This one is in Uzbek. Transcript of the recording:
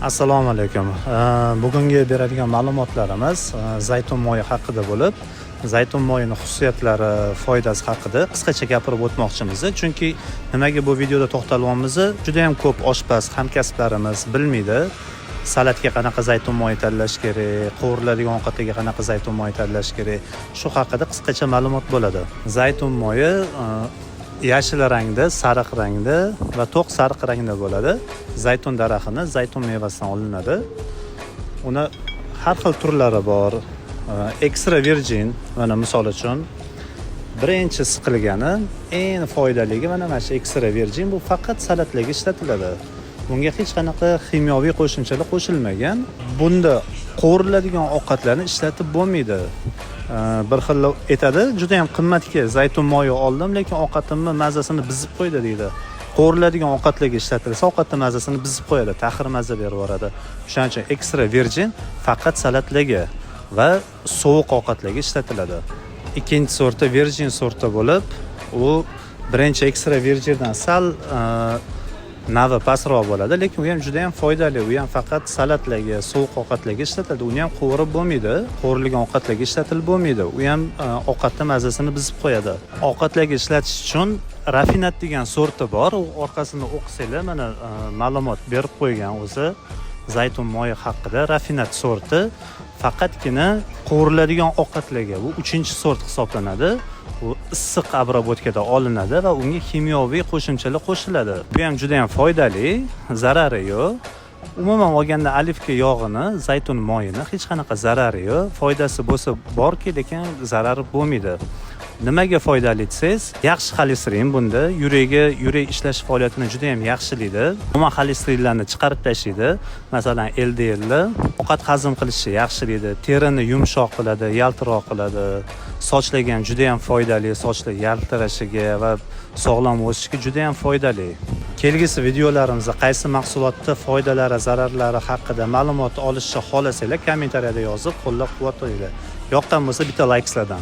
Assalomu alaykum. Bugungi beradigan ma'lumotlarimiz zaytun moyi haqida bo'lib, zaytun moyini xususiyatlari, foydasi haqida qisqacha gapirib o'tmoqchimiz. Chunki nimaga bu videoda to'xtalyapmiz? Juda ham ko'p oshpaz hamkasblarimiz bilmaydi. Salatga qanaqa zaytun moyi tanlash kerak, qovuriladigan ovqatga qanaqa zaytun moyi tanlash kerak. Shu haqida qisqacha ma'lumot bo'ladi. Zaytun moyi yashil rangda, sariq rangda va to'q sariq rangda bo'ladi. Zaytun daraxtini zaytun mevasidan olinadi. Uni har xil turlari bor. Extra virgin, mana misol uchun, birinchi siqilgani eng foydaligi mana shu extra virgin, bu faqat salatlarga ishlatiladi. Bunga hech qanaqa ximyoviy qo'shimchalar qo'shilmagan. Bunda qovuriladigan ovqatlarni ishlatib bo'lmaydi. Bir xil aytadi, juda ham qimmatga zaytun moyi oldim, lekin ovqatimni mazasini buzib qo'ydi, deydi. Qovuriladigan ovqatlarga ishlatilsa, ovqatni mazasini buzib qo'yadi, taxir maza berib yuboradi. O'shaning uchun extra virgin faqat salatlarga va sovuq ovqatlarga ishlatiladi. Ikkinchi sorti virgin sorti bo'lib, u birinchi extra virgindan sal navi pastroq bo'ladi, lekin u ham juda ham foydali. U ham faqat salatlarga, sovuq ovqatlarga ishlatiladi. Uni ham qovurib bo'lmaydi, qovurilgan ovqatlarga ishlatilib bo'lmaydi. U ham ovqatni mazasini buzib qo'yadi. Ovqatlarga ishlatish uchun rafinat degan sorti bor. U orqasini o'qisanglar, mana ma'lumot berib qo'ygan o'zi zaytun moyi haqida. Rafinat sorti faqatgina qovuriladigan ovqatlarga, bu uchinchi sort hisoblanadi. U issiq обработка da olinadi va unga ximyoviy qo'shimchalar qo'shiladi. Bu ham juda ham foydali, zarari yo'q. Umuman olganda, olivka yog'ini, zaytun moyini hech qanaqa zarari yo'q. Foydasi bo'lsa borki, lekin zarari bo'lmaydi. Nimaga foydali desangiz, yaxshi xolesterin bunda yuragiga, yurak ishlash faoliyatini juda yam yaxshilaydi, umuman xolesterinlarni chiqarib tashlaydi, masalan, LDLni. Ovqat hazm qilishni yaxshilaydi, terini yumshoq qiladi, yaltiroq qiladi. Sochlarga ham juda yam foydali, sochlar yaltirashiga va sog'lom o'sishiga juda yam foydali. Kelgusi videolarimizda qaysi mahsulotni foydalari, zararlari haqida ma'lumot olishni xohlasanglar, kommentariyada yozib qo'llab quvvatlanglar. Yoqqan bo'lsa, bitta layk sizlardan.